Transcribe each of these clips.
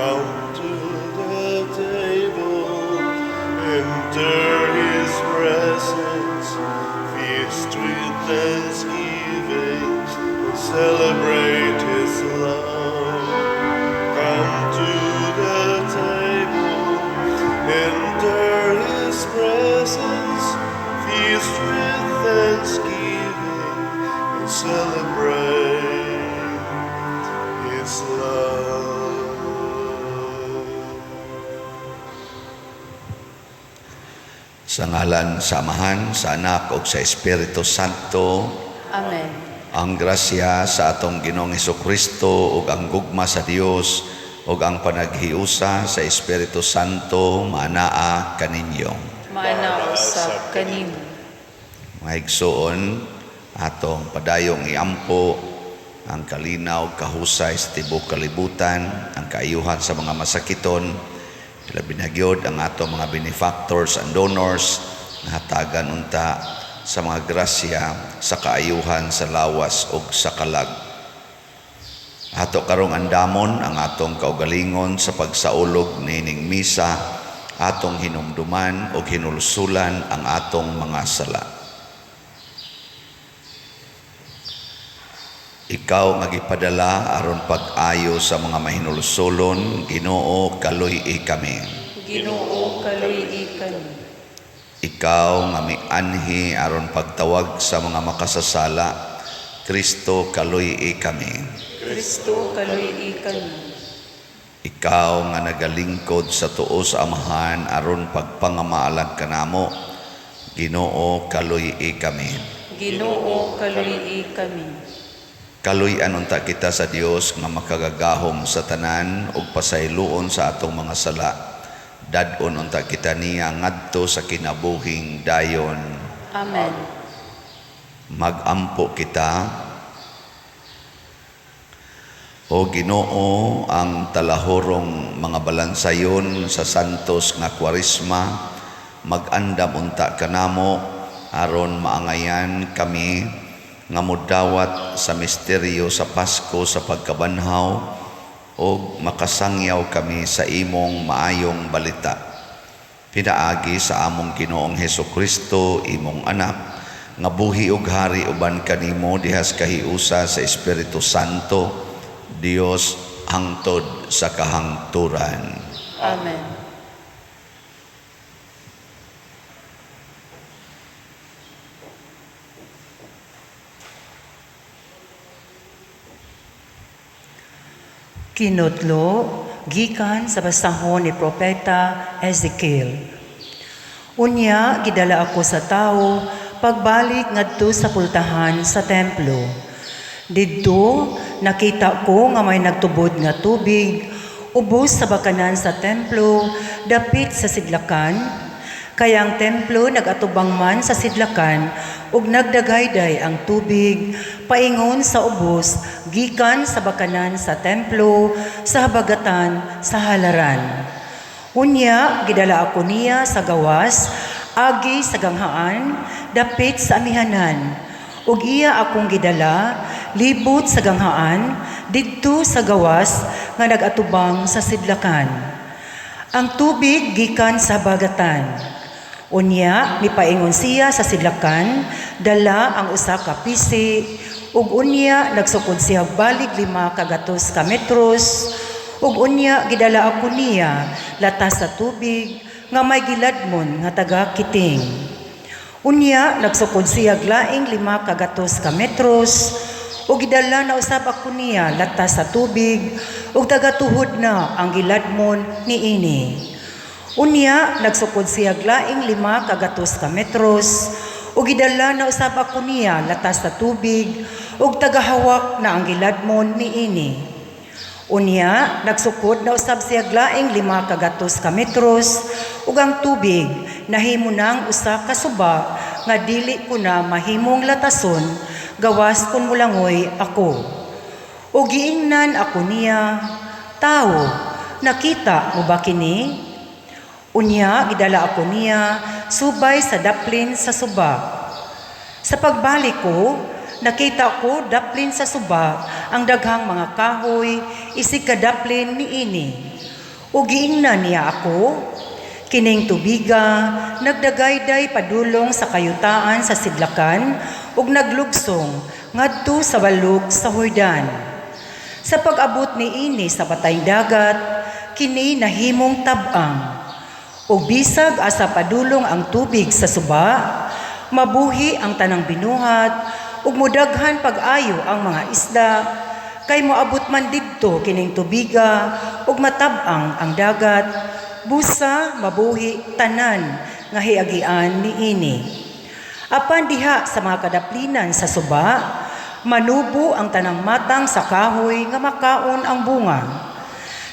Come to the table, enter his presence, feast with thanksgiving, and celebrate his love. Come to the table, enter his presence, feast with thanksgiving, and celebrate his love. Sa ngalan sa Amahan, sa Anak ug sa Espiritu Santo. Amen. Ang grasya sa atong Ginoong Kristo ug ang gugma sa Dios ug ang panaghiusa sa Espiritu Santo maanaa kaninyo. Maana usab kanimo. Mga igsoon, atong padayong iampo ang kalinaw kahusay sa tibuok kalibutan, ang kaayuhan sa mga masakiton, labi na gyud ang atong mga benefactors and donors, nahatagan unta sa mga grasya sa kaayuhan sa lawas ug sa kalag. Ato karong andamon ang atong kaugalingon sa pagsaulog niining misa, atong hinumduman ug hinulsulan ang atong mga sala. Ikaw nga gipadala aron pag-ayo sa mga mahinulsulon, Ginoo, kaluy-i kami. Ginoo, kaluy-i kami. Ikaw nga mianhi aron pagtawag sa mga makasasala, Kristo, kaluy-i kami. Kristo, kaluy-i kami. Ikaw nga nagalingkod sa tuo sa Amahan aron pagpangamaalag kanamo, Ginoo, kaluy-i kami. Ginoo, kaluy-i kami. Kaluy-an unta kita sa Dios nga makagagahom sa tanan ug pasayloon sa atong mga sala. Dad-on unta kita niya ngadto sa kinabuhing dayon. Amen. Magampo kita. O Ginoo, ang talahorong mga balansayon sa santos nga Kwaresma, mag-andam unta kanamo aron maangayan kami nga modawat sa misteryo sa Pasko sa pagkabanhaw ug makasangyaw kami sa imong maayong balita. Pinaagi sa among Ginoong Hesukristo, imong anak, nga buhi ug hari uban kanimo dihas kahiusa sa Espiritu Santo, Dios hangtod sa kahangturan. Amen. Kinutlo, gikan sa basahon ni Propeta Ezekiel. Unya, gidala ako sa tao, pagbalik ngadto sa pultahan sa templo. Didto, nakita ko nga may nagtubod nga tubig, ubos sa bakanan sa templo, dapit sa sidlakan. Kaya ang templo nagatubang man sa sidlakan, ug nagdagayday ang tubig, paingon sa ubos, gikan sa bakanan sa templo, sa habagatan sa halaran. Unya, gidala ako niya sa gawas, agi sa ganghaan, dapit sa amihanan. Ug iya akong gidala, libot sa ganghaan, didto sa gawas, nga nagatubang sa sidlakan. Ang tubig gikan sa bagatan. Unya, mipaingon siya sa sidlakan, dala ang usa ka pisi, ug unya nagsukod siya balig 5 kagatos ka metros, ug unya gidala ako niya latas sa tubig nga may giladmon nga taga Kiting. Unya nagsukod siya laing 5 kagatos ka metros, ug gidala na usab ako niya latas sa tubig, ug tagatuhod na ang giladmon niini. Unya nagsukod siya laing 5 kagatos ka metros, ug gidala na usab ako niya latas sa tubig, ug tagahawak na ang giladmon niini. Unya nagsukod na usab siya laing 5 kagatos ka metros, ug ang tubig nahimo nang usa ka suba nga dili ko na mahimong latason, gawas kun mulangoy ako. Ug giingnan ako niya, Tawo, nakita mo ba kini? Unya gidala ako niya subay sa daplin sa suba. Sa pagbalik ko, nakita ko daplin sa suba ang daghang mga kahoy isig kadaplin niini. Ug giingnan niya ako, kining tubiga nagdagayday padulong sa kayutaan sa sidlakan ug naglugsong ngadto sa balog sa Jordan. Sa pag-abot niini sa patayng dagat, kini nahimong tab-ang. Ug bisag asa padulong ang tubig sa suba, mabuhi ang tanang binuhat ug modaghan pag-ayo ang mga isda, kay moabot man didto kining tubiga ug matab-ang ang dagat, busa mabuhi tanan nga hiagian niini. Apan diha sa mga kadaplinan sa suba, manubo ang tanang matang sa kahoy nga makaon ang bunga.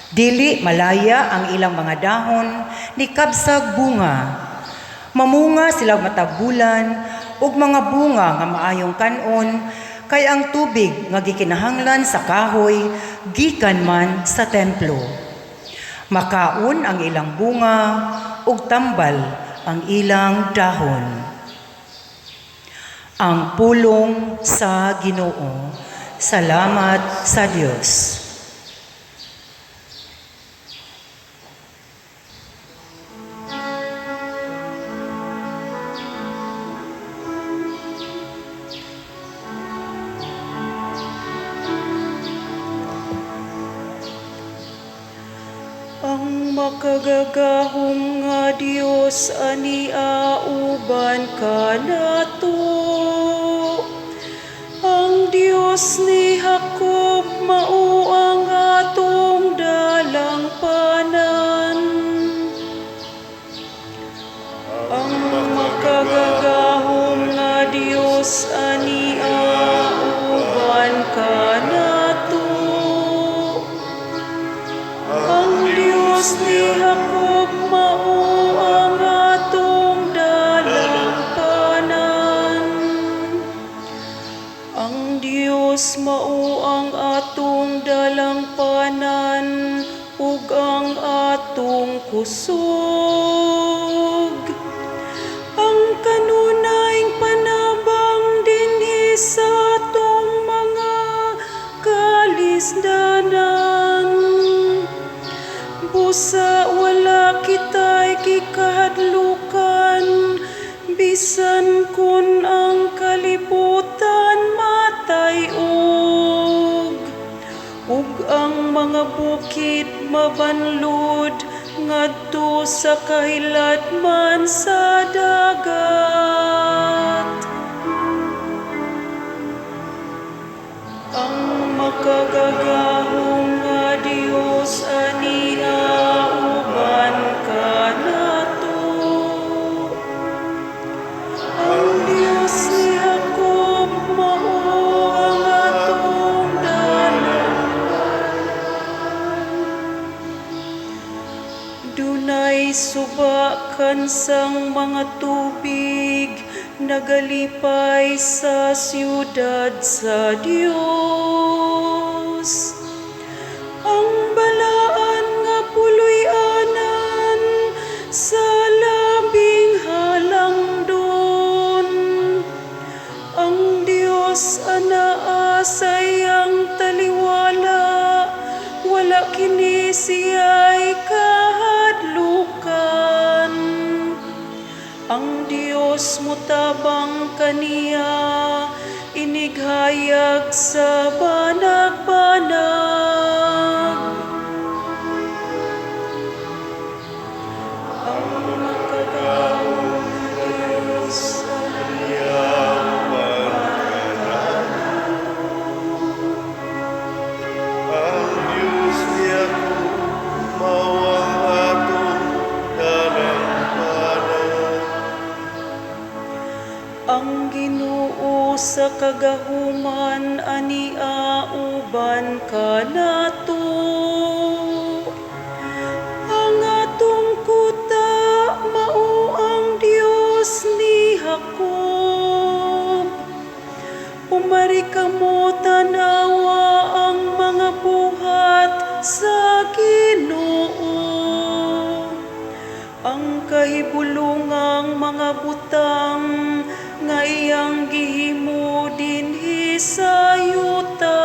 Dili malaya ang ilang mga dahon ni kabsag bunga. Mamunga sila matag bulan ug mga bunga nga maayong kan-on, kay ang tubig nga gikinahanglan sa kahoy gikan man sa templo. Makaon ang ilang bunga ug tambal ang ilang dahon. Ang pulong sa Ginoo. Salamat sa Dios. Ang makagagahom nga Dios ania uban kanato. Ang Dios ni Jacob mao ang atong dalangpanan. Ang makagagahom nga Dios ania uban kanato. Ang Dios ni Jacob mao ang atong dalangpanan. Ang Dios mao ang atong dalangpanan ug ang atong kusog. Ang kanunayng panabang dinhi sa atong mga kalisdanan. Busa wala kita'y gikahadlukan, bisan kun ang kalibutan matay-og, ug ang mga bukid mabanlod ngadto sa kahiladman sa dagat. Ang makagagahom nga Dios ania uban kanato. Ang Dios ni Jacob mao ang atong dalangpanan. Dunay suba kansang mga tubig, nagalipay sa siyudad sa Dios. Ang balaan nga puloy-anan sa labing halangdon. Ang Dios anaa sa iyang taliwala, wala kini siya'y kahadlukan. Ang Dios mutabang kaniya, inighayag sa banag-banag. Ang makagagahom nga Dios ania uban kanato. Ang Dios ni Jacob mao ang atong dalangpanan. Ang Ginoo sa kagahuman ania uban kanato. Ang atong kuta mao ang Dios ni Jacob. Pumari kamo tan-awa ang mga buhat sa Ginoo. Ang kahibulungang mga butang nga iyang gihimo dinhi sa yuta.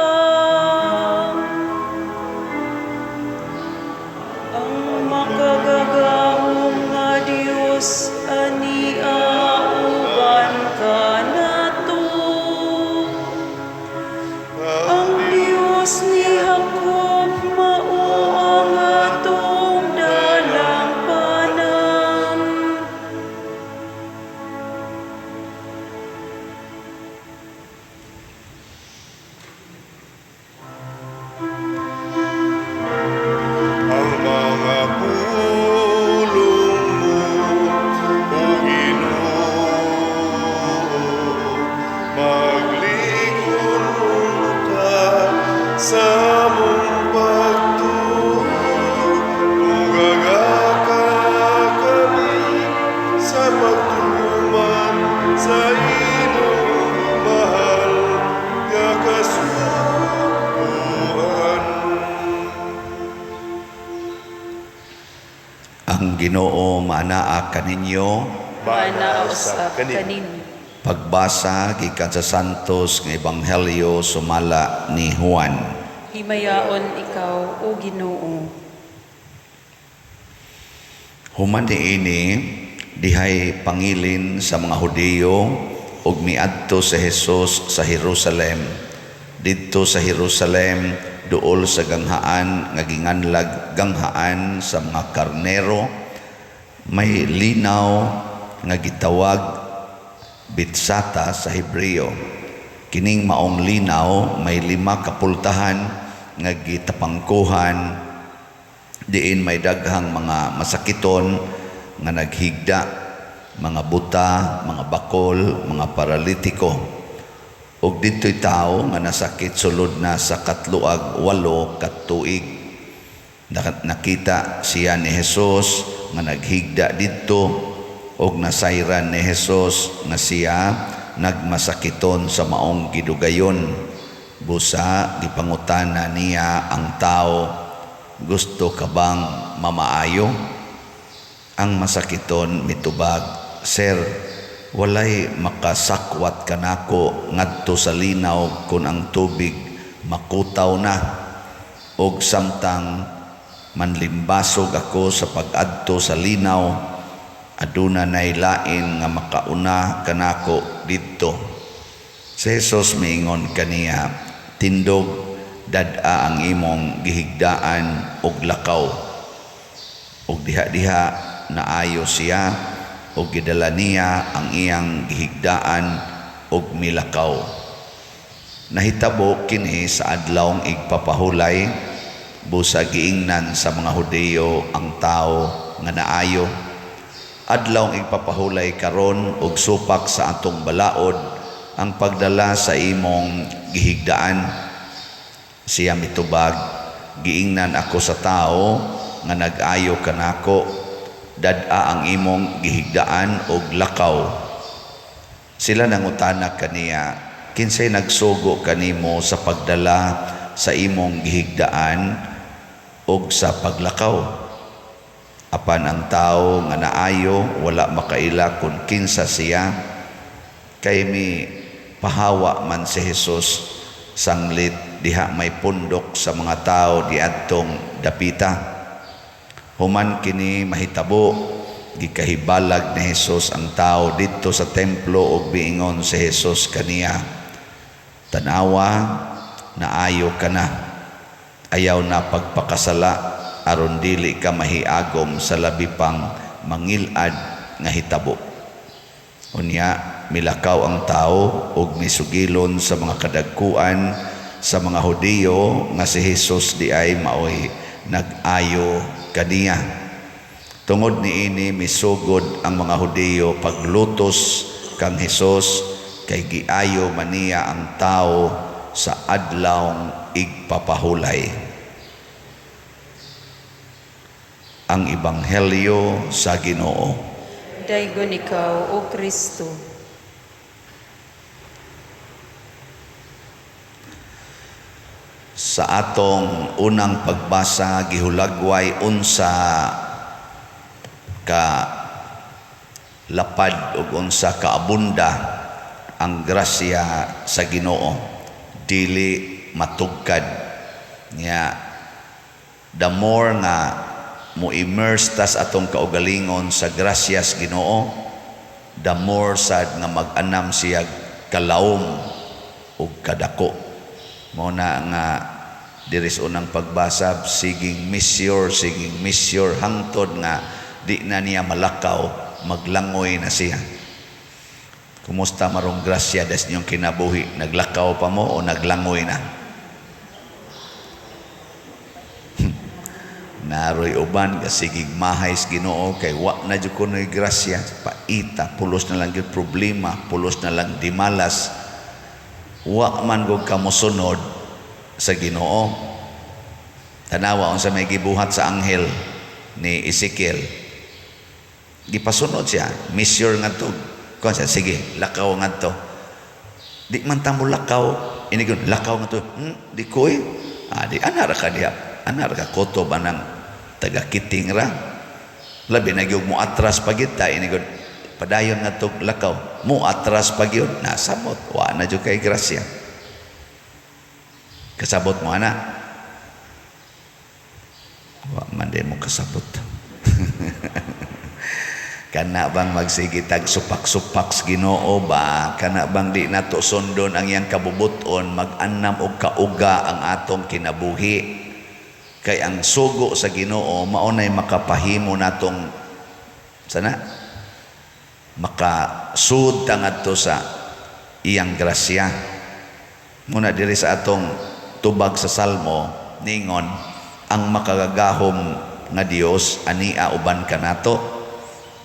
Ang Ginoo maanaa kaninyo. Maanaa usab kaninyo. Pagbasa gikan sa Santos nga Ebanghelyo sumala ni Juan. Himayaon ikaw, O Ginoo. Human niini, dihay pangilin sa mga Hudiyo ug miadto si Jesus sa Jerusalem. Didto sa Jerusalem, duol sa ganghaan nga ginganlag Ganghaan sa mga Karnero, may linaw nga gitawag Betsata sa Hebreo. Kining maong linaw may 5 ka pultahan nga gitapangkuhan, diin may daghang mga masakiton nga naghigda, mga buta, mga bakol, mga paralitiko. Ug didto'y tawo nga nasakit sulod na sa 38 ka tuig. Nakita siya ni Jesus nga naghigda didto, ug nasayran ni Jesus nga siya nagmasakiton sa maong gidugayon. Busa gipangutana niya ang tao, "Gusto ka bang mamaayo?" Ang masakiton mitubag, "Sir, walay makasakwat kanako ngadto sa linaw kun ang tubig makutaw na, og samtang manlimbasog ako sa pag-adto sa linaw, aduna nay lain nga makauna kanako didto." Si Jesus miingon kaniya, "Tindog, dad-a ang imong gihigdaan og lakaw." Og diha-diha naayo siya, og gidala niya ang iyang gihigdaan og milakaw. Nahitabo kini sa adlawng igpapahulay, busa giingnan sa mga Hudiyo ang tawo nga naayo, "Adlawng igpapahulay karon og supak sa atong balaod ang pagdala sa imong gihigdaan." Siya mitubag, "Giingnan ako sa tao nga nag-ayo kanako, 'Dad-a ang imong gihigdaan og lakaw.'" Sila nangutana kaniya, "Kinsay nagsugo kanimo sa pagdala sa imong gihigdaan og sa paglakaw?" Apan ang tao nga naayo wala makaila kun kinsa siya, kay mi pahawa man si Jesus sanglit diha may pundok sa mga tao diadtong dapita. Human kini mahitabo, gikahibalag ni Jesus ang tao didto sa templo ug miingon si Jesus kaniya, "Tanawa, naayo ka na. Ayaw na pagpakasala aron dili ka mahiagom sa labi pang mangilad nga hitabo." Unya milakaw ang tao ug misugilon sa mga kadagkuan sa mga Hudiyo nga si Jesus di ay maoy nag-ayo kaniya. Tungod niini misugod ang mga Hudiyo paglutos kang Hesus, kay giayo man niya ang tao sa adlawng igpapahulay. Ang Ebanghelyo sa Ginoo. Daygon ikaw, O Kristo. Sa atong unang pagbasa, gihulagway unsa ka lapad ug unsa ka abunda ang grasya sa Ginoo, dili matugkad. Nya the more nga mo immerse tas atong kaugalingon sa grasyas Ginoo, the more sad nga mag-anam siya kalawom ug kadako. Mao na nga diri sa unang pagbasa, siging measure hangtod nga di na niya malakaw, maglangoy na siya. Kumusta marong grasya des niyong kinabuhi? Naglakaw pa mo o naglangoy na? Naroy uban kasigig mahay sa Ginoo kay wa na jud kunoy grasya, paita, pulos na lang gyud problema, pulos na lang dimalas. Wa man gud ka mosunod sa Ginoo. Tanawa unsa may gibuhat sa anghel ni Ezekiel. Gipasunod siya, measure ngadto. Kuan siya, sige, lakaw ngadto. Di man ta mo lakaw, inigon lakaw ngadto. Di koy. Di ana ra ka diha. Ana ra ka kotob anang taga-kiting ra. Labi na gyud mo atras pa gyud ta inigod padayon nga tog lakaw. Mo atras pa gyud nasamot, wa na jud kay grasya. Kasabot mo ana? Wa man di mo kasabot. Kana bang magsige tag supak-supak sa Ginoo ba? Kana bang di nato sundon ang iyang kabubuton, mag-anam og kauga ang atong kinabuhi? Kay ang sugo sa Ginoo mao nay makapahimo natong sana makasud ta ngadto sa iyang grasya. Muna diri sa atong tubag sa Salmo ningon ang makagagahom nga Dios ania uban kanato.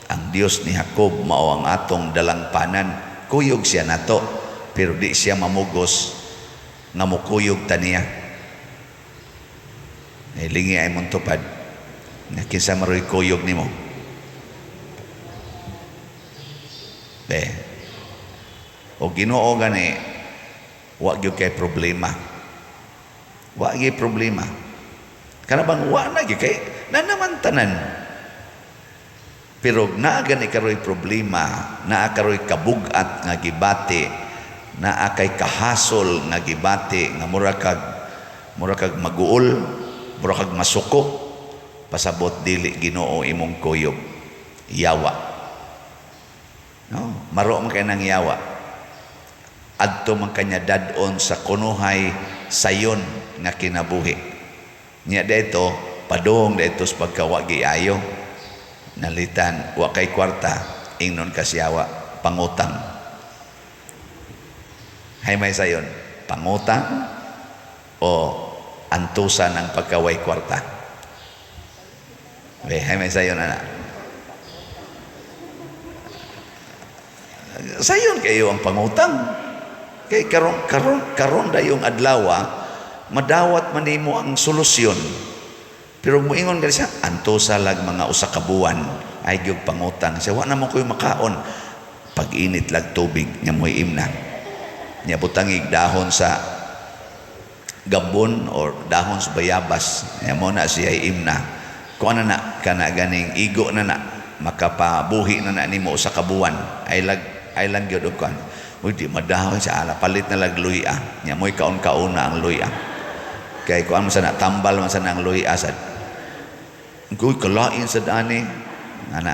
Ang Dios ni Jacob mao ang atong dalangpanan. Kuyog siya nato, pero di siya mamugos nga mukuyog ta niya. Lingi ay mong tupad nga kinsa maroy kuyog nimo. Be. O Ginoo gani wa gyud kay problema. Wa gyud problema. Kana bang wa na gyud kay na naman tanan. Pero naa gani karoy problema, naa karoy kabug-at nga gibati, naa kay kahasol nga gibati nga mura kag maguol, mura kag masuko, pasabot dili Ginoo imong kuyog. Yawa. No, maro man kay nang yawa. Adto man kanya dad-on sa kunuhay sayon nga kinabuhi. Nya dayto padung dayto sa pagkawa giayo. Nalitan wa kay kwarta, ingnon ka siyawa pangutang. Hay may sayon, pangutang o antusan ang pagkaway kwarta. Be, hay may sayon ana. Sayon kayo ang pangutang. Kay karon dayong adlaw madawat man nimo ang solusyon. Pero muingon gani siya, antusa lag mga usa ka buwan ay gyud pangutang. Siya wa na mo koy makaon. Pag-init lag tubig nya moy imna. Nya butangig dahon sa gabon or dahon sa bayabas. Nya mo na siya imna. Kuan na na kana ganing igo na na makapabuhi na na nimo usa ka buwan. Ay lang gyud og kuan. Uy, di madahon siya ala palit na lag luya. Nya moy kaon-kaon na ang luya. Kay kuan man sana tambal man sana ang luya sad. Uy, kalain sa dani. Ana,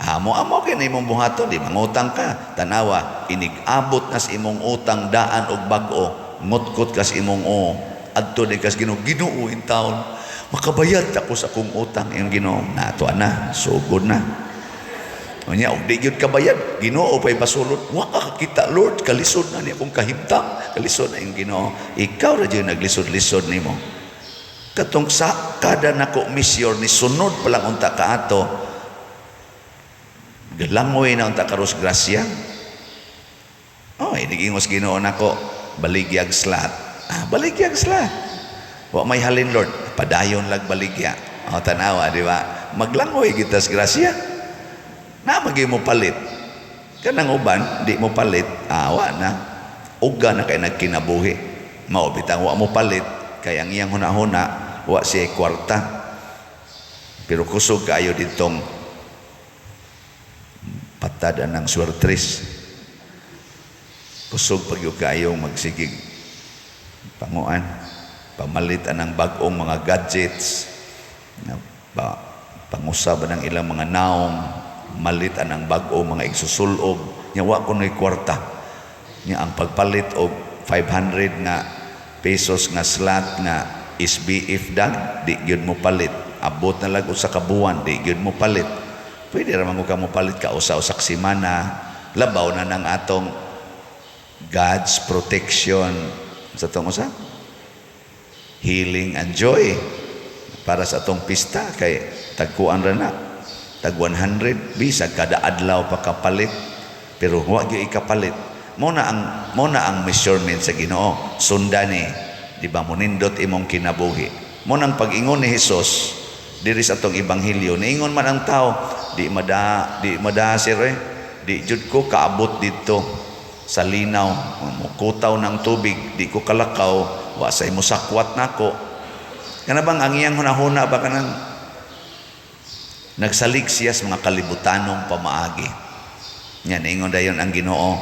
amo kay imong buhaton, di mangutang ka. Tanawa, inig-abot na sa imong utang daan og bag-o, ngutkot ka sa imong o. Adto di kas Ginoo, Ginoo in town. Makabayad ako sa akong utang. Iyong Ginoo, nato na, sugod na. Unya, og di gyud kabayad, Ginoo pa'y basulot. Wa ka kakita, Lord, kalisod na ni akong kahimtang. Kalisod na iyong Ginoo. Ikaw ra gyud naglisod-lisod nimo. Katong sa kada nako misyor ni sunod pa lang unta kaato, galangoy na unta karos grasya. Oh, inigingos Ginoo nako, baligyag slat. Ah, baligyag slat. Wa may halin, Lord, padayon lag baligya. Oh, tanawa, di ba? Maglangoy gitas grasya. Na magi mo palit. Kanang uban, di mo palit, awa na. Uga na kay nagkinabuhi. Mao bitang wa mo palit, kay ang iyang hunahuna, wa siya kwarta. Pero kusog kaayo ditong patad anang swertres. Kusog pag yung kaayo magsigig panguan, pamalit anang bag-ong mga gadgets, na pa, pangusab anang ilang mga naong, malit anang bag-o mga igsusulob, nya wa kunoy kwarta. Nya ang pagpalit og 500 nga pesos nga slot nga SBF dag, di gyud mo palit. Abot na lag usa ka buwan, di gyud mo palit. Pwede ra man ka mo palit ka usa-usa ka semana, labaw na nang atong God's protection sa atong usa healing and joy para sa atong pista kay tagkuan ra na tag 100 bisag kada adlaw pa kapalit, pero wa gyud ikapalit. Mo na ang measurement sa Ginoo, sundan ni, di ba, monindot imong kinabuhi. Mo nang pag-ingon ni Hesus diri sa atong ebanghelyo, niingon man ang tao, di mada sir di jud ko kaabot didto sa linaw, mukutaw ng tubig, di ko kalakaw, wa sa imo sakwat nako. Kana bang ang iyang hunahuna ba kanang Nagsalig siya sa mga kalibutanong pamaagi. Nya niingon dayon ang Ginoo,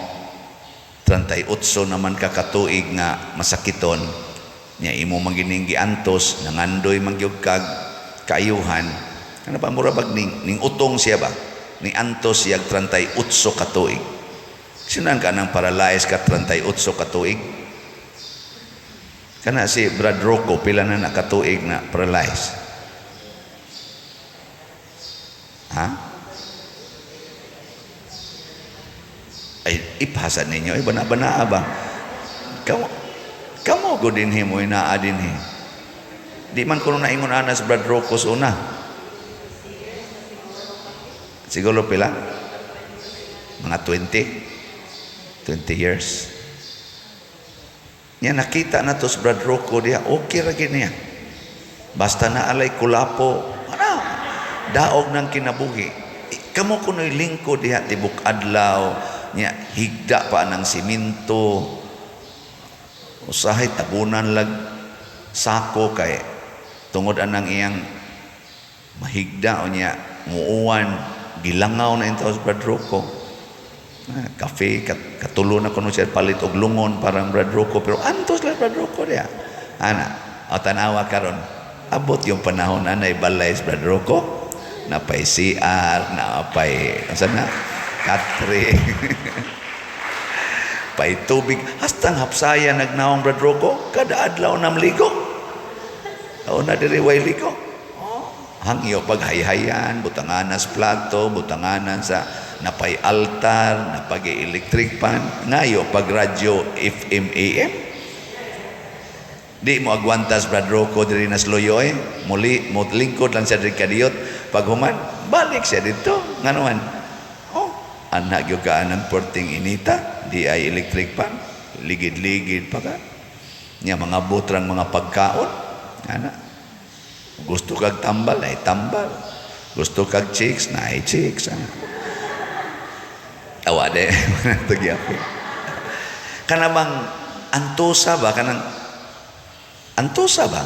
38 naman ka katuig nga masakiton, nya imo man gining giantos, nangandoy man gyud kag kaayuhan. Ano ba, mura bag ning utong siya ba? Ni antos siya 38 katuig. Sinan ka nang paralyze ka 38 katuig? Kana si Brad Rocco, pila na nakatuig na paralyze? Ha? Ay, ipasa ninyo. Ay, bana-bana ba? Kamo ko din mo, inaa din he. Di man kuno naingon ana sa Brad Rocco sa una. Siguro pila? Mga 20? 20 years. Nya nakita na to sa Brad Rocco diya, okay ra gid niya. Basta na alay kulapo, ana, daog ng kinabuhi. Kamo kuno'y lingkod diha tibok adlaw, nya higda pa ng simento. Usahay tabunan lag sako kay tungod anang iyang mahigda o nya muuan, gilangaw na intaw sa Brad Rocco. Kafe, katulo na kuno siya palit og lungon parang Brad Rocco, pero antos lang Brad Rocco diha. Ana, o tanawa karon, abot yung panahon anay balay sa Brad Rocco, napay CR, napay asa na, katre. Pay tubig, hastang hapsaya nagnaong Brad Rocco, kada adlaw namligo. Una diri way ligo. Hangyo paghayhayan, butanganan sa plato, butanganan sa napay altar, napag electric pan, ngayo pag radyo FM AM. Di mo agwantas Brad Rocco diri nas Luyoy, muli mo lingkod lang siya diri kadiyot, pag human balik siya dito. Ngano man? Oh, anak gyud ka anang perting inita, di ay electric pan, ligid-ligid pa ka. Nya mga butrang mga pagkaon, ana. Gusto kag tambal ay tambal. Gusto kag chicks na ay chicks, ana. Awa de, nagyapon. Kanabang antosa ba kanang antosa ba?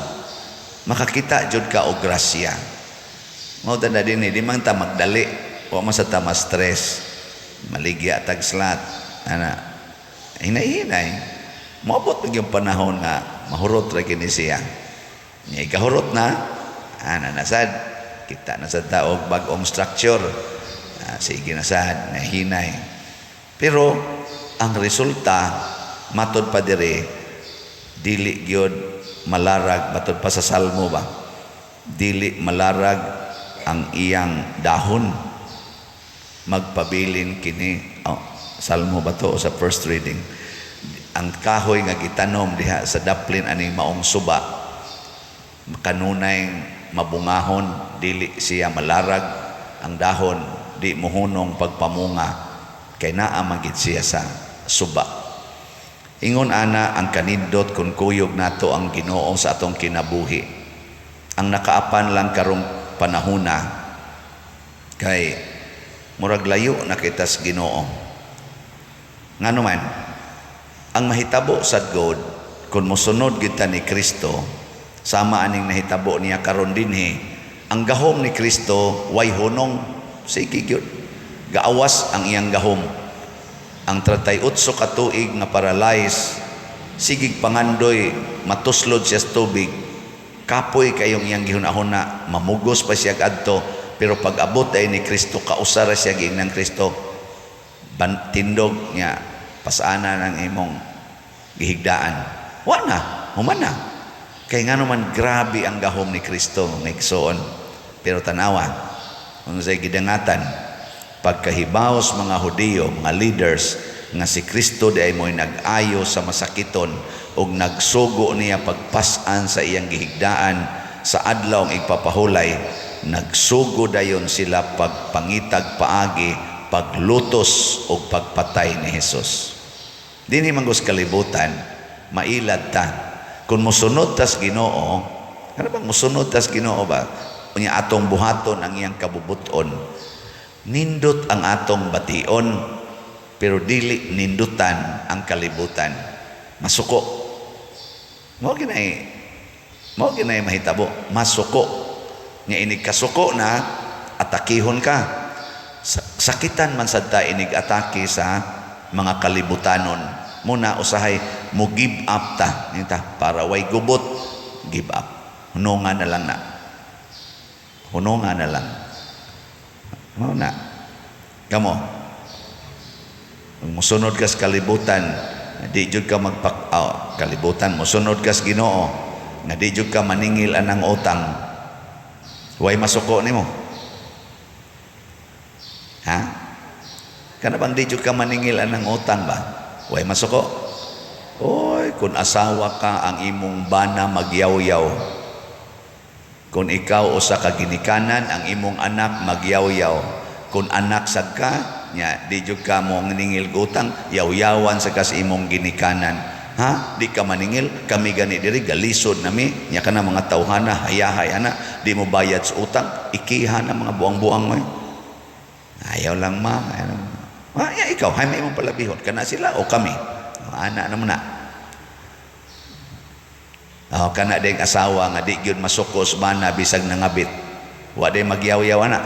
Makakita jud ka og grasya. Mao ta na dinhi, di man ta magdali, wa man sa ta ma-stress. Maligya tag slat, ana. Hinay-hinay. Moabot pag yung panahon nga mahurot ra kini siya. Nya ikahurot na, ana nasad, kita na sad ta og bag-ong structure. Sige na sad, nahinay. Pero ang resulta matod pa dire dili gyud malarag, matod pa sa Salmo ba? Dili malarag ang iyang dahon, magpabilin kini. Oh, Salmo ba to o sa first reading? Ang kahoy nga gitanom diha sa daplin aning maong suba, kanunay mabungahon, dili siya malarag ang dahon, di muhunong pagpamunga, kay naa man gid siya sa suba. Ingon ana ang kanindot kung kuyog nato ang Ginoo sa atong kinabuhi. Ang nakaapan lang karong panahona kay murag layo na kita sa Ginoo. Ngano man ang mahitabo sa God kung mosunod kita ni Kristo, sama aning nahitabo niya karon dinhi, ang gahom ni Kristo way hunong, sige gyud. Gaawas ang iyang gahom. Ang 38 ka tuig nga paralyze, sigig pangandoy matuslod siya sa tubig. Kapoy kayong iyang gihuna-huna, mamugos pa siya kadto, pero pag abot ay ni Kristo, kausara siya giingnan Kristo, tindog niya, pasana ng imong gihigdaan. Wa na, human na. Kay nga naman grabe ang gahom ni Kristo nga igsoon. Pero tanawa, unsay gidangatan, pagkahibaos mga Hudiyo, mga leaders, nga si Kristo di ay mo'y nag-ayo sa masakiton ug nagsugo niya pagpas-an sa iyang gihigdaan sa adlaw ang igpapahulay, nagsugo dayon sila pagpangitag paagi, paglutos ug pagpatay ni Hesus. Dinhi man gud sa kalibutan, mailad ta. Kung mosunod tas Ginoo, ano bang mosunod tas Ginoo ba? Unya atong buhaton ang iyang kabubuton. Nindot ang atong bation, pero dili nindutan ang kalibutan. Masuko. Mao ginay mahitabo, masuko. Nya ini kasuko na atakihon ka. Sakitan man sad ta inig atake sa mga kalibutanon. Muna usahay mo give up ta, ta para way gubot, give up. Hunonga na lang na. Hunonga na lang. Mao na. Kamo. Musunod ka sa kalibutan, di jud ka magpak oh, kalibutan, musunod ka sa Ginoo, nga di jud ka maningil anang utang. Way masuko nimo. Ha? Kana bang di jud ka maningil anang utang ba? Way masuko. Oy, kung asawa ka, ang imong bana magyaw-yaw. Kung ikaw usa ka ginikanan, ang imong anak magyaw-yaw. Kung anak sad ka, nya di jud ka mo ningil utang, yaw-yawan sa kas imong ginikanan. Ha? Di ka maningil, kami gani diri galisod nami, nya kana mga tawhana, hayahay ana, di mo bayad sa utang, ikiha na mga buang-buang mo. Ayaw lang ma. Ayaw lang. Ah, ya, ikaw, hay may imong palabihon kana sila o kami. Ana naman na. Oh, kana ding asawa nga di gyud masuko sa bana bisag nangabit. Wa day magyaw-yaw ana.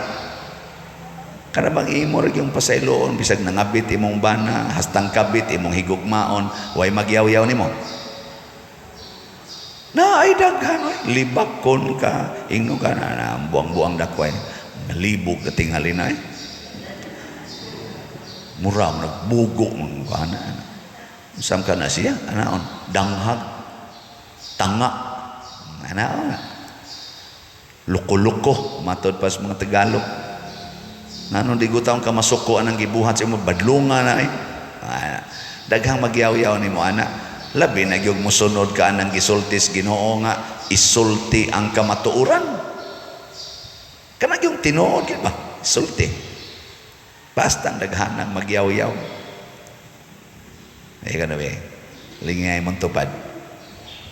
Kana bang imo ra gyung pasayloon bisag nangabit imong bana, hastang kabit imong higugmaon, way magyaw-yaw nimo. Na ay daghan oy, libakon ka, ingno ka na, na buang-buang dakway. Nalibog ka tingali na eh. Mura mo nagbugo man ana. Sam ka na siya, anaon, danghag, tanga, anaon. Luko-luko, matod pa sa mga Tagalog. Nanon di gutaon ka masuko anang gibuhat sa imo, badlunga na eh. Ana. Daghang magyaw-yaw nimo ana. Labi na gyud mosunod ka anang gisultis Ginoo nga isulti ang kamatuoran. Kana gyung tinuod gyud ba? Isulti. Basta ang daghanang magyaw-yaw. Ay ka na be. Lingay mong tupad.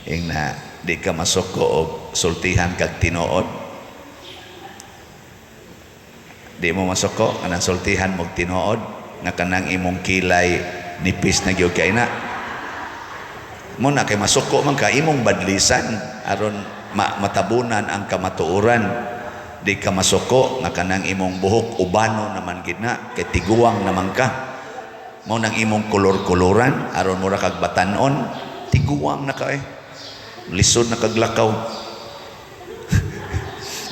Ing na di ka masuko og sultihan kag tinuod. Di mo masuko kanang sultihan mog tinuod nga kanang imong kilay nipis na gyud kay na. Mo na kay masuko man ka imong badlisan aron matabunan ang kamatuoran. Di ka masuko nga kanang imong buhok ubano naman gid na kay tiguang naman ka. Mao nang imong kolor-koloran aron mura kag batan-on, tiguang na ka eh. Lisod na kag lakaw.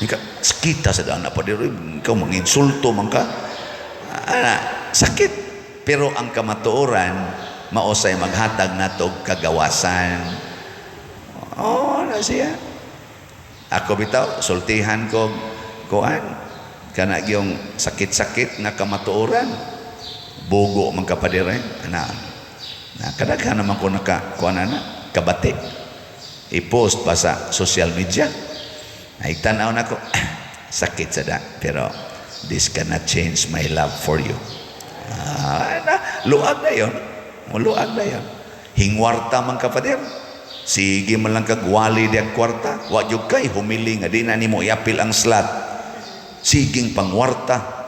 Ika, sakita sa daan na pa diri, ikaw manginsulto man ka. Ana, sakit. Pero ang kamatuoran mao say maghatag nato og kagawasan. Oh, na siya. Ako bitaw sultihan ko kuan kana gyung sakit-sakit nga kamatuoran. Bugo man ka pa dire, ana. Na kadaghan naman ko naka kuan ana, kabati. I-post pa sa social media. Ay tan-aw nako, sakit sa da, pero this cannot change my love for you. Ah, na, luag na yon. Luag na yon. Hingwarta man ka pader. Sige man lang kagwali di ang kwarta. Wa jud kay humili nga di na nimo iapil ang slot. Siging pangwarta.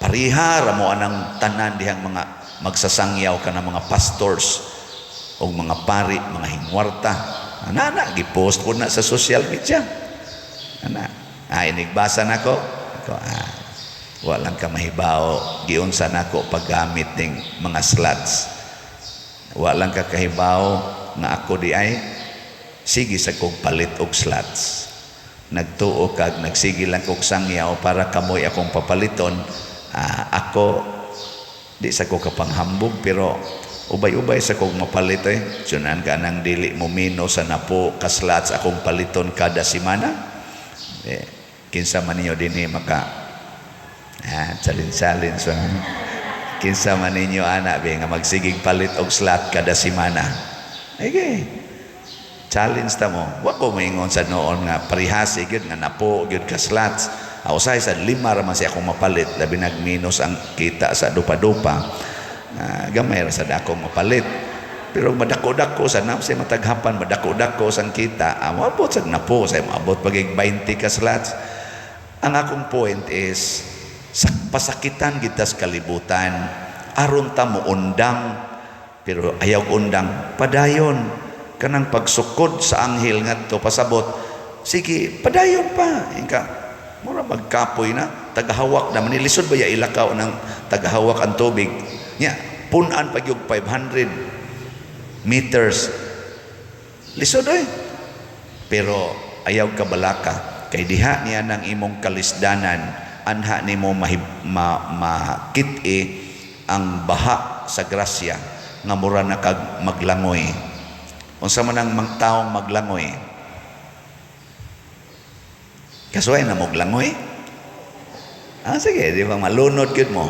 Parihara mo anang tanan dihang mga magsasangyaw ka ng mga pastors o mga pari, mga hingwarta. Ana na, gipost ko na sa social media. Ana, inigbasa nako. Ako, walang ka mahibaw, giunsa nako paggamit ning mga slots. Walang ka kahibaw nga ako di ay sige sa kog palit og slots. Nagtuo kag nagsige lang kog sangyaw para kamoy akong papaliton. Ako di sa ko kapanghambog pero ubay-ubay sa kog mapalit eh. Sunan ka nang dili mo mino sa napo ka slots akong paliton kada semana. Eh, kinsa man ninyo dinhi maka challenge-challenge so, kinsa man ninyo ana be nga magsigig palit og slot kada semana. Okay. Challenge ta mo. Wa ko maingon sa noon nga parihasi gyud nga napo gyud ka slots. Usahay sa lima ra man siya akong mapalit, labi nagminus ang kita sa dupa-dupa. Gamay ra sad akong mapalit. Pero madako-dako sa na siya mataghapan, madako-dako sang kita, moabot sad napo, say moabot pagig 20 ka slots. Ang akong point is pasakitan kita sa kalibutan aron ta mo undang, pero ayaw undang padayon kanang pagsukod sa anghel ngadto pasabot, sige padayon pa inka. Mura magkapoy na, tagahawak na, manilisod ba ya ilakaw ng tagahawak ang tubig? Nya, punan pag yung 500 meters. Lisod oy. Pero ayaw ka balaka kay diha niya ng imong kalisdanan, anha nimo makit-i ang baha sa grasya nga mura na kag maglangoy. Unsa man ang taong maglangoy? Kasuway na moglangoy? Ah, sige, di ba malunod gyud mo?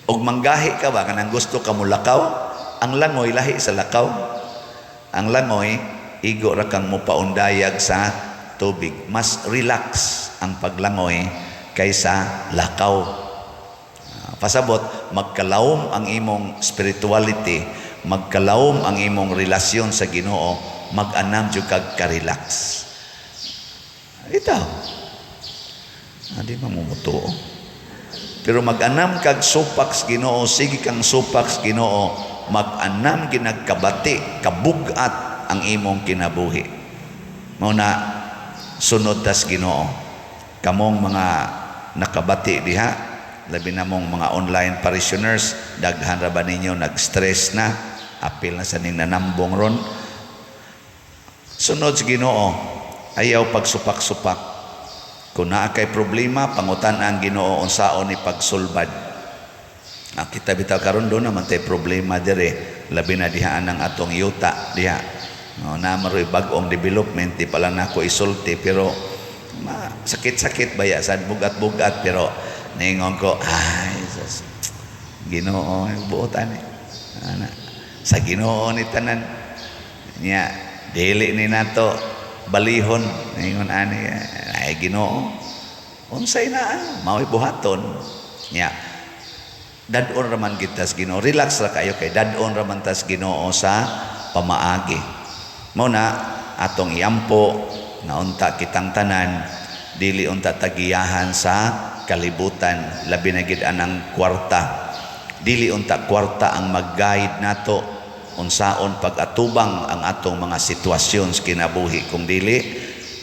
Og manggahi ka ba kanang gusto ka mo lakaw? Ang langoy lahi sa lakaw. Ang langoy igo ra kang mopaundayag sa tubig. Mas relax ang paglangoy kaysa lakaw. Ah, pasabot, magkalawom ang imong spirituality, magkalawom ang imong relasyon sa Ginoo, mag-anam jud kag ka-relax. Ito. Ah, di ba mo mutuo? Pero mag-anam kag supak sa Ginoo, sige kang supak sa Ginoo, mag-anam ginagkabati, kabugat ang imong kinabuhi. Mao na sunod tas Ginoo. Kamong mga nakabati diha, labi na mong mga online parishioners, daghan ra ba ninyo nag-stress na, apil na sa ning nanambong ron. Sunod sa Ginoo, ayaw pagsupak-supak. Kung naa kay problema, pangutan ang Ginoo unsaon ni pagsulbad. Ah, kita bitaw karon do naman tay problema dire, labi na diha ang atong yuta diha. No, na maroy bag-ong development, di pala nako isulti, pero sakit-sakit ba ya sad bugat-bugat, pero ningon ko, ay sus, Ginoo buot ani. Ana, sa Ginoo ni tanan nya, dili ni nato balihon, ningon ani, ay Ginoo, unsay na mao'y buhaton nya. Dad-on raman kita sa Ginoo, relax ra kayo kay dad-on raman ta sa Ginoo sa pamaagi. Mao na atong iampo na unta kitang tanan dili unta tagiyahan sa kalibutan, labi na gid anang kwarta. Dili unta kwarta ang mag-guide nato unsaon pag-atubang ang atong mga sitwasyon sa kinabuhi, kung dili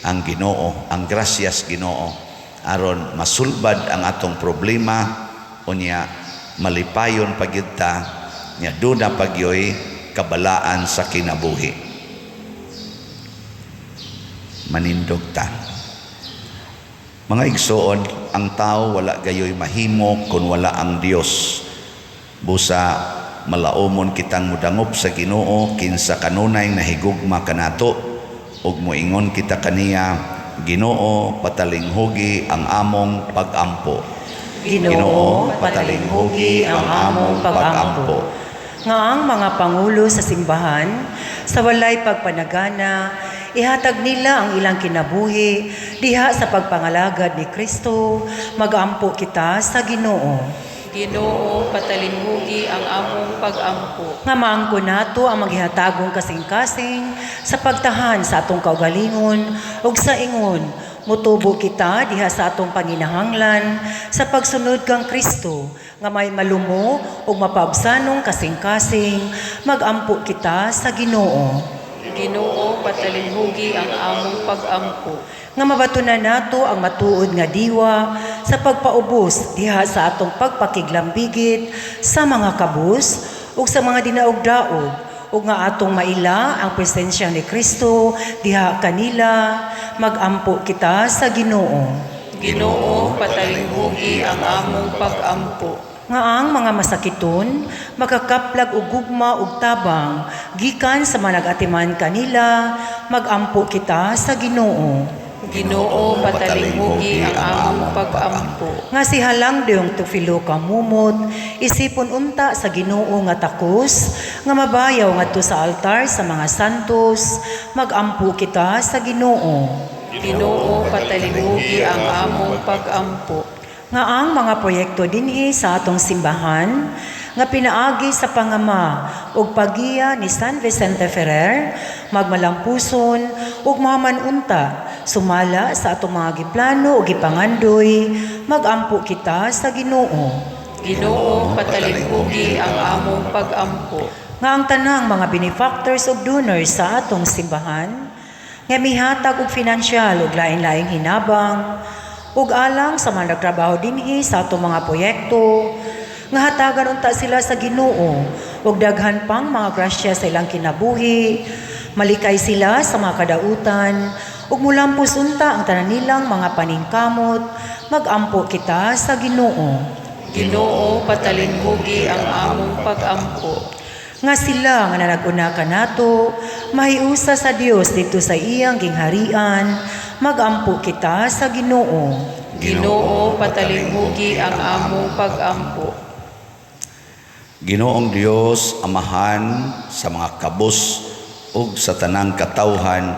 ang Ginoo, ang grasyas Ginoo, aron masulbad ang atong problema, unya malipayon pagyud ta, nya duna pagyoy kabalaan sa kinabuhi. Manindog ta. Mga igsoon, ang tao wala gayoy mahimo kung wala ang Dios. Busa malaumon kitang mudangop sa Ginoo kinsa kanunay nahigugma kanato, ug moingon kita kaniya, Ginoo, patalinghugi ang among pagampo. Ginoo, patalinghugi ang among pagampo. Nga ang mga pangulo sa simbahan, sa walay pagpanagana, ihatag nila ang ilang kinabuhi diha sa pagpangalagad ni Kristo, magampo kita sa Ginoo. Ginoo, patalinghugi ang among pagampo. Nga maangko nato ang maghihatagong kasing-kasing sa pagtahan sa atong kaugalingon ug sa ingon, mutubo kita diha sa atong panginahanglan sa pagsunod kang Kristo, nga may malumo ug mapaabsanong kasing-kasing, magampo kita sa Ginoo. Ginoo, patalinghugi ang among pagampo. Nga mabatunan nato ang matuod nga diwa sa pagpaubos diha sa atong pagpakiglambigit sa mga kabus ug sa mga dinaog-daog, ug nga atong maila ang presensya ni Kristo diha kanila, magampo kita sa Ginoo. Ginoo, patalinghugi ang among pagampo. Nga ang mga masakiton makakaplag og gugma ug tabang gikan sa mga nag-atiman kanila, magampo kita sa Ginoo. Ginoo, patalinghugi ang among pagampo. Nga si Halangdong Teofilo Camomot, isipon unta sa Ginoo nga takos, nga mabayaw ngadto sa altar sa mga santos, magampo kita sa Ginoo. Ginoo, patalinghugi ang among pagampo. Nga ang mga proyekto dinhi sa atong simbahan nga pinaagi sa pangama ug pagiya ni San Vicente Ferrer, magmalampuson ug mahaman unta sumala sa atong mga giplano ug gipangandoy, magampo kita sa Ginoo. Ginoo, patalinghugi ang among pagampo. Nga ang tanang mga benefactors ug donors sa atong simbahan Nga mihatag og finansyal ug lain-laing hinabang ug alang sa mga nagtrabaho dinhi sa atong mga proyekto nga hatagan unta sila sa Ginoo ug daghan pang mga grasya sa ilang kinabuhi, malikay sila sa mga kadautan ug mulampos unta ang tanan nilang mga paningkamot. Magampo kita sa Ginoo. Ginoo, patalimhugi ang among pag-ampo. Nga sila nga nanag-una kanato mahiusa sa Dios didto sa iyang gingharian. Magampo kita sa Ginoo. Ginoo, patalimhugi ang among pag-ampo. Ginoong Dios, Amahan sa mga kabus ug sa tanang katawhan,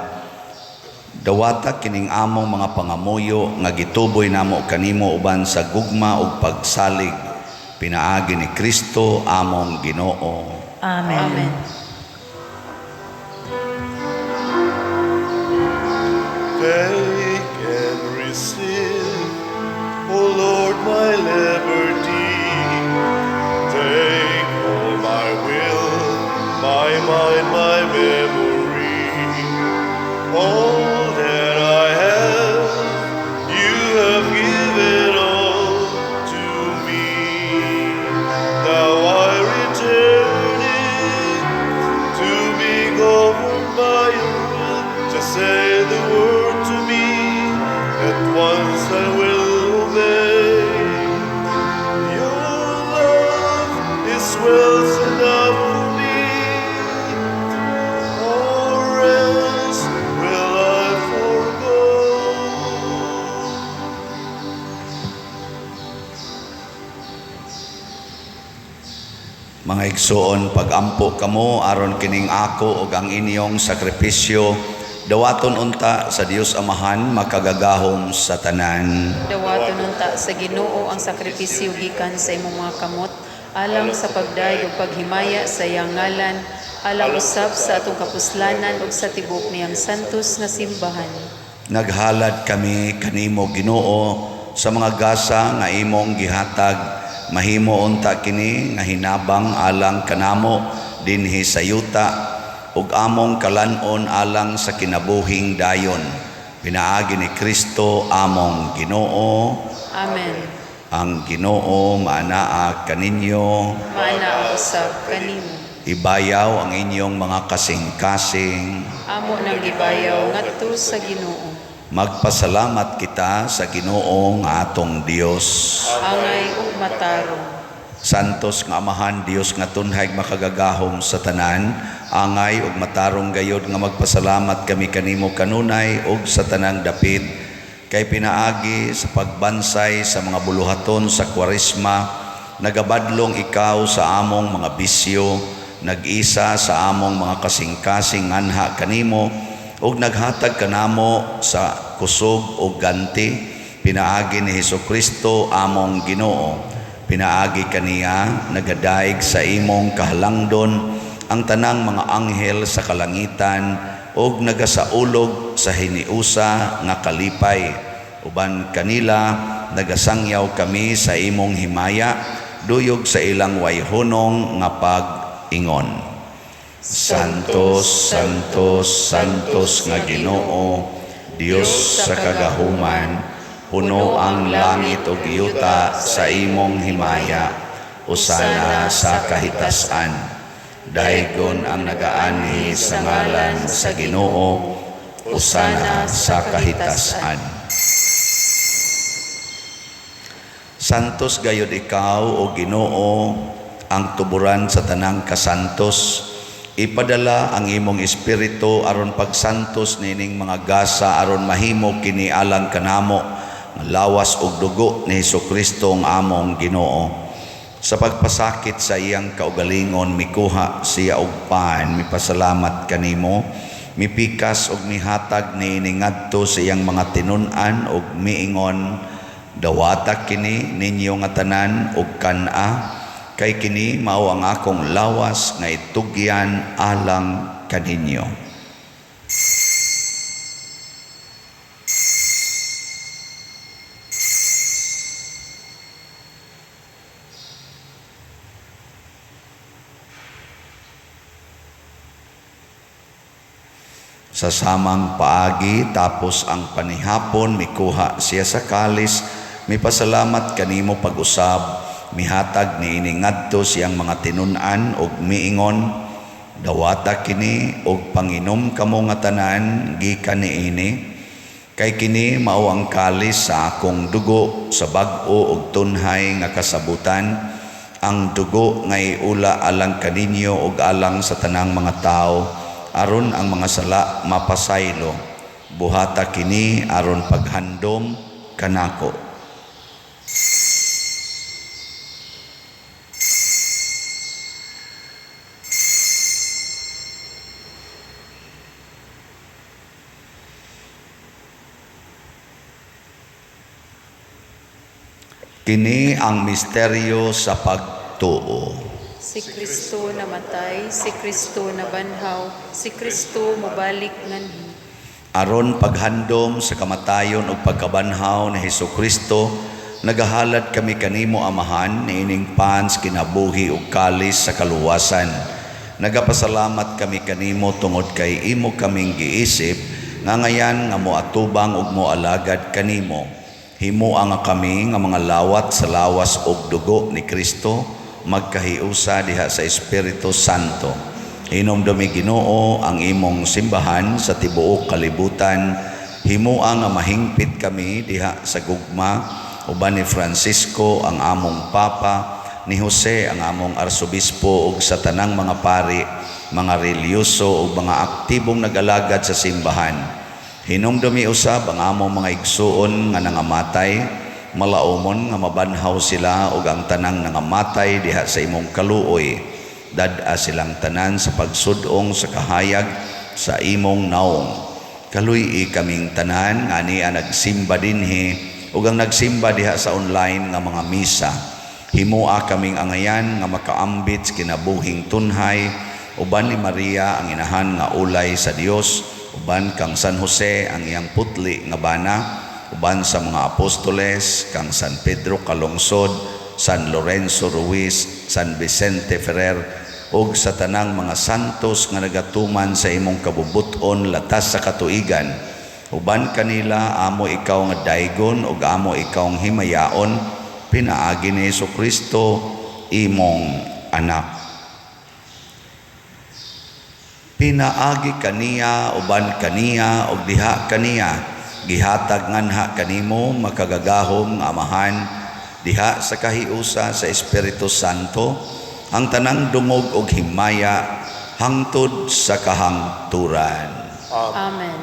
dawata kining among mga pangamuyo nga gituboy namo kanimo uban sa gugma ug pagsalig pinaagi ni Kristo among Ginoo. Amen. Amen. Take and receive, O Lord, my liberty. Take all my will, my mind, my memory. All that I have, you have given all to me. Now I return it to be governed by your will. Just say the word to me, at once I will obey. Your love is wealth enough for me, or else will I forego? Mga igsoon, pagampo kamo aron kining ako ug ang inyong sakripisyo dawaton unta sa Dios Amahan makagagahom sa tanan. Dawaton unta sa Ginoo ang sakripisyo gikan sa imong mga kamot alang sa pagdayeg ug paghimaya sa iyang ngalan, alang usab sa atong kapuslanan ug sa tibuok niyang santos nga simbahan. Naghalad kami kanimo, Ginoo, sa mga gasa nga imong gihatag. Mahimo unta kini nga hinabang alang kanamo dinhi sa yuta ug among kalan-on alang sa kinabuhing dayon pinaagi ni Kristo among Ginoo. Amen. Ang Ginoo maanaa kaninyo. Maanaa usab kanimo. Ibayaw ang inyong mga kasing-kasing. Amo nang gibayaw ngadto sa Ginoo. Magpasalamat kita sa Ginoo nga atong Dios. Angay ug matarong. Santos nga Amahan, Dios nga tunhay makagagahom sa tanan, angay ug matarong gayod nga magpasalamat kami kanimo kanunay ug sa tanang dapit, kay pinaagi sa pagbansay sa mga buluhaton sa Kwaresma, nagabadlong ikaw sa among mga bisyo, nag-isa sa among mga kasing-kasing nganha kanimo, ug naghatag kanamo sa kusog ug ganti, pinaagi ni Hesukristo among Ginoo. Pinaagi kaniya nagadaig sa imong kahalangdon ang tanang mga anghel sa kalangitan ug nagasaulog sa hiniusa nga kalipay. Uban kanila nagasangyaw kami sa imong himaya, duyog sa ilang wayhunong nga pag-ingon. Santos, Santos, Santos nga Ginoo, Dios sa kagahuman, puno ang langit ug yuta sa imong himaya. Usana sa kahitasan. Daygon ang nagaanhi sa ngalan sa Ginoo. Usana sa kahitasan. Santos gayod ikaw, o Ginoo, ang tuburan sa tanang kasantos. Ipadala ang imong espiritu aron pagsantos nining mga gasa aron mahimo kini alang kanamo nga lawas ug dugo ni Hesukristo ang among Ginoo. Sa pagpasakit sa iyang kaugalingon, mikuha siya og pan, mipasalamat kanimo, mipikas og mihatag niini ngadto sa iyang mga tinun-an og miingon, dawata kini ninyo nga tanan og kan-a, kay kini mao ang akong lawas nga itugyan alang kaninyo. Sa samang paagi, tapos ang panihapon, mikuha siya sa kalis, mipasalamat kanimo pag-usab, mihatag niini ngadto siyang mga tinun-an ug miingon, "Dawata kini ug panginom kamo nga tanan gikan niini, kay kini mao ang kalis sa akong dugo sa bag-o ug tunhay nga kasabutan, ang dugo nga iula alang kaninyo ug alang sa tanang mga tawo, aron ang mga sala mapasaylo. Buhata kini aron paghandom kanako." Kini ang misteryo sa pagtuo. Si Kristo namatay, si Kristo nabanhaw, si Kristo mobalik nganhi. Aron paghandom sa kamatayon ug pagkabanhaw ni Hesukristo, nagahalad kami kanimo, Amahan, niining pans kinabuhi ug kalis sa kaluwasan. Nagapasalamat kami kanimo tungod kay imo kaming giisip nga ngayan nga moatubang ug moalagad kanimo. Himoa nga kami nga mga lawat sa lawas ug dugo ni Kristo magkahiusa diha sa Espiritu Santo. Hinumdumi, Ginoo, ang imong simbahan sa tibuok kalibutan. Himoa nga mahingpit kami diha sa gugma uban ni Francisco ang among Papa, ni Jose ang among Arsobispo ug sa tanang mga pari, mga relihiyoso ug mga aktibong nag-alagad sa simbahan. Hinumdumi usab ang among mga igsuon nga nangamatay, malaumon nga mabanhaw sila ug ang tanang nangamatay diha sa imong kaluoy. Dad-a silang tanan sa pagsud-ong sa kahayag sa imong naong. Kaluy-i kaming tanan nga ania nagsimba dinhi ug ang nagsimba diha sa online nga mga misa. Himoa kaming angayan nga makaambit sa kinabuhing tunhay uban ni Maria ang inahan nga ulay sa Dios, uban kang San Jose ang iyang putli nga bana, uban sa mga apostoles, kang San Pedro Calungsod, San Lorenzo Ruiz, San Vicente Ferrer, ug sa tanang mga santos nga nagatuman sa imong kabubut-on latas sa katuigan. Uban kanila amo ikaw nga daygon ug amo ikaw nga himayaon, pinaagi ni Hesukristo imong anak. Pinaagi kaniya, uban kaniya ug diha kaniya, gihatag nganha kanimo makagagahom nga Amahan diha sa kahiusa sa Espiritu Santo ang tanang dungog ug himaya hangtod sa kahangturan. Amen.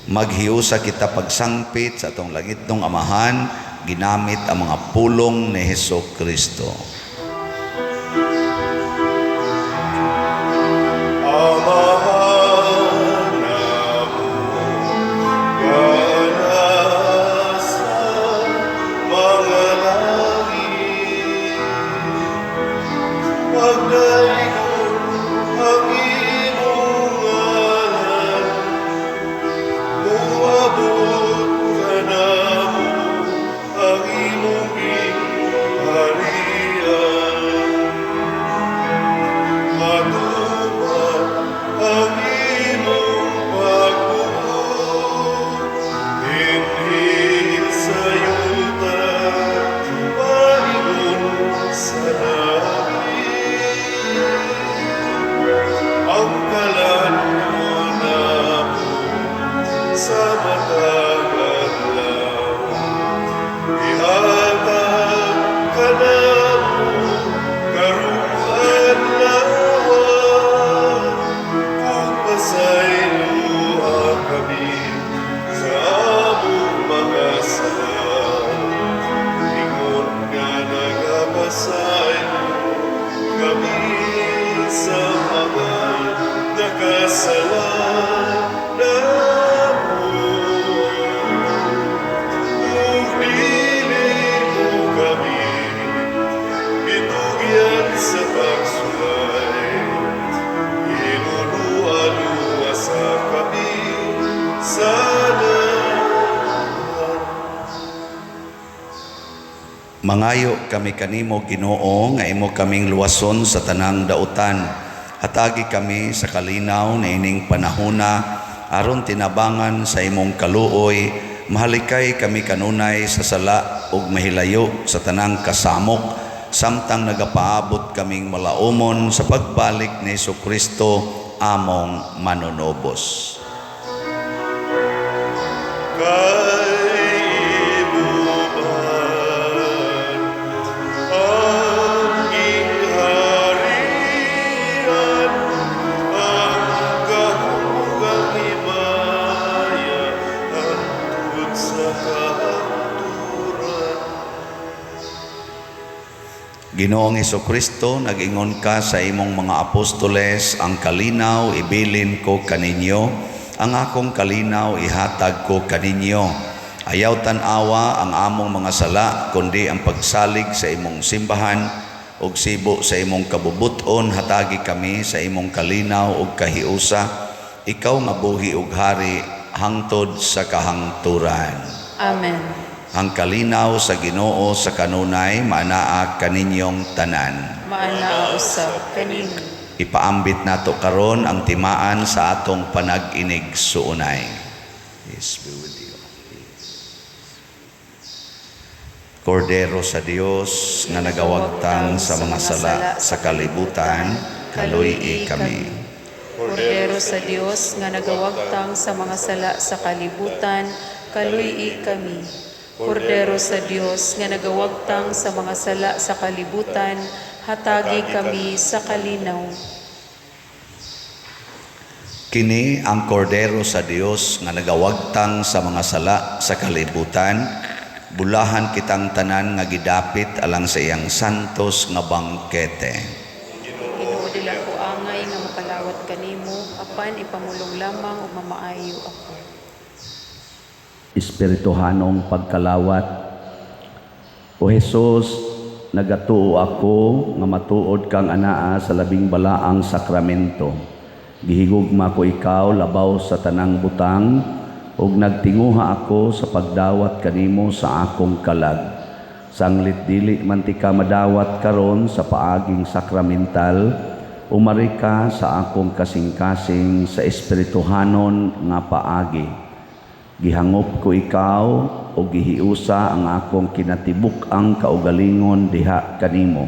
Maghiusa kita pagsangpit sa atong langitnong Amahan ginamit ang mga pulong ni Hesukristo. Amahan namo nga nasa mga langit, pagdaygon ang imong ngalan, moabot kanamo ang imong gingharian. Matuman ang imong pagbuot dinhi sa yuta paingon sa langit. Ang kalan-on namo sa matag adlaw, ihatag kanamo karong adlaw, ug pasayloa kami sa among mga sala, ingon nga nagapasaylo kami sa mga nakasala namo. Ug dili mo kami itugyan sa pagsulay, hinunua-luwasa kami sa daotan. Mangayo kami kanimo, Ginoo, nga imo kaming luwason sa tanang dautan. Hatagi kami sa kalinaw niining panahona Aron tinabangan sa imong kaluoy, mahalikay kami kanunay sa sala ug mahilayo sa tanang kasamok, samtang nagapaabot kaming malaumon sa pagbalik ni Kristo among manunubos. Kay imo man ang gingharian, ang gahom ug ang himaya, hangtod sa kahangturan. Ginoong Kristo, nag-ingon ka sa imong mga apostoles, "Ang kalinaw ibilin ko kaninyo, ang akong kalinaw ihatag ko kaninyo." Ayaw tan-awa ang among mga sala, kundi ang pagsalig sa imong simbahan, ug sibo sa imong kabubuton, hatagi kami sa imong kalinaw ug kahiusa, ikaw nga buhi ug hari hangtod sa kahangturan. Amen. Ang kalinaw sa Ginoo sa kanunay maanaa kaninyong tanan. Maanaa usab kanimo. Ipaambit nato karon ang timaan sa atong panag-inig-suunay. Peace be with you. Kordero sa Dios nga nagawagtang sa mga sala sa kalibutan, kaluy-i kami. Kordero sa Dios nga nagawagtang sa mga sala sa kalibutan, kaluy-i kami. Kordero sa Dios nga nagawagtang sa mga sala sa kalibutan, hatagi kami sa kalinaw. Kini ang kordero sa Dios nga nagawagtang sa mga sala sa kalibutan. Bulahan kitang tanan nga gidapit alang sa iyang santos nga bangkete. Ginoo, dili ako angay nga mokalawat kanimo, apan ipamulong lamang ug mamaayo ako. Espirituhanong pagkalawat. O Hesus, nagatuo ako nga matuod kang anaa sa labing balaang sakramento. Gihigugma ko ikaw labaw sa tanang butang ug nagtinguha ako sa pagdawat kanimo sa akong kalag. Sanglit dili man tika madawat karon sa paaging sakramental, umari ka sa akong kasing-kasing sa espirituhanon nga paagi. Gihangop ko ikaw o gihiusa ang akong kinatibuk-ang kaugalingon diha kanimo.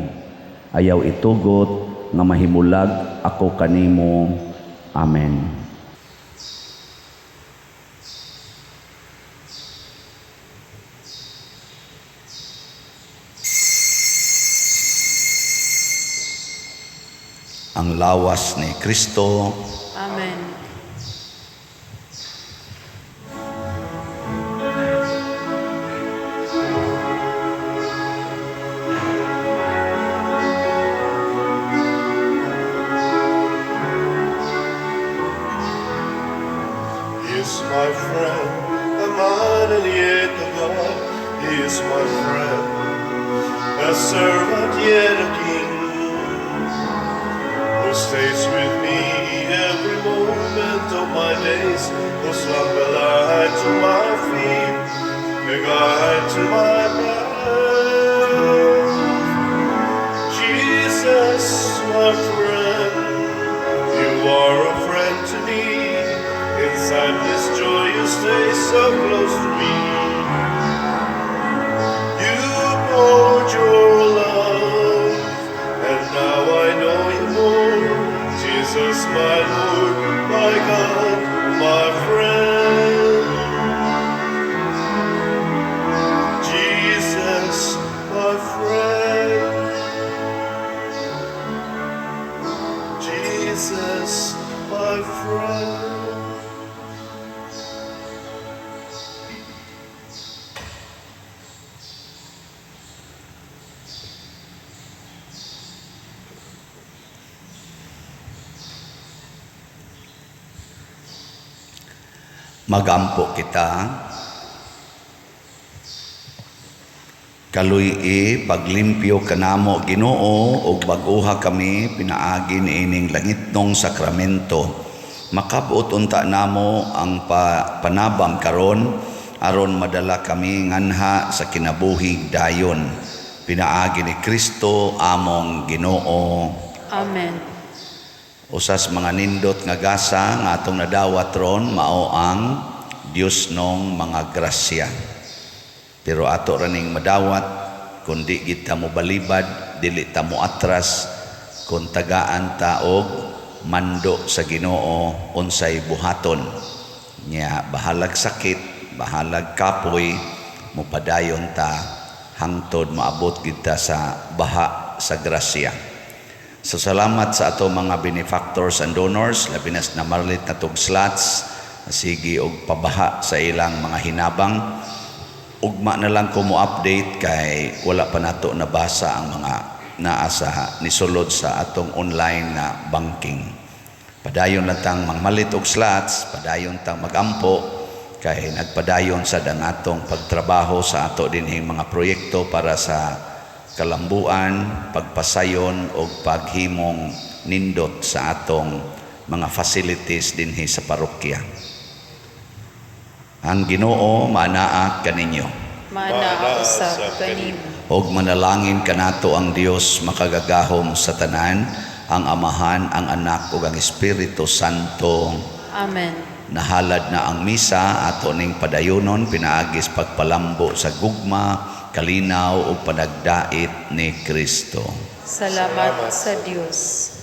Ayaw itugot nga mahimulag ako kanimo. Amen. Ang lawas ni Kristo. Amen. He is my friend, a man and yet a God. He is my friend, a servant yet a king, who stays with me every moment of my days, whose lamp a light to my feet, a guide to my path. Jesus, my friend, you are a friend to me. Inside this joy, you stay so close to me. You poured your love, and now I know you more. Jesus, my Lord, my God, my friend. Jesus, my friend. Jesus, my friend. Magampo kita. Kaluy-i paglimpyo kanamo, Ginoo, ug bag-oha kami pinaagi niining langitnong sakramento. Makab-ot unta namo ang panabang karon aron madala kami nganha sa kinabuhing dayon. Pinaagi ni Kristo among Ginoo. Amen. Usas mga nindot nga gasa nga atong nadawat ron mao ang Dios nong mga grasya. Pero ato ra ning madawat kun di kita mo balibad, dili ta mo atras, kung tagaan ta og mando sa Ginoo unsay buhaton. Nya bahalag sakit, bahalag kapoy, mopadayon ta hangtod maabot kita sa baha sa grasya. So salamat sa ato mga benefactors and donors, labi na sa namarlit na tog slots, sige og pabaha sa ilang mga hinabang. Ugma na lang ko mo update kay wala pa nato nabasa ang mga naa sa nisulod sa atong online na banking. Padayon lang tang mangmalit og slots, padayon tang magampo kay nagpadayon sad ang atong pagtrabaho sa ato dinhing mga proyekto para sa kalambuan, pagpasayon og paghimong nindot sa atong mga facilities dinhi sa parokya. Ang Ginoo maanaa kaninyo. Maanaa usab kanimo. Og manalangin kanato ang Dios makagagahom sa tanan, ang Amahan, ang Anak ug ang Espiritu Santo. Amen. Nahalad na ang misa, ato ning padayonon pinaagis pagpalambo sa gugma, kalinaw ug panagdait ni Kristo. Salamat sa Dios.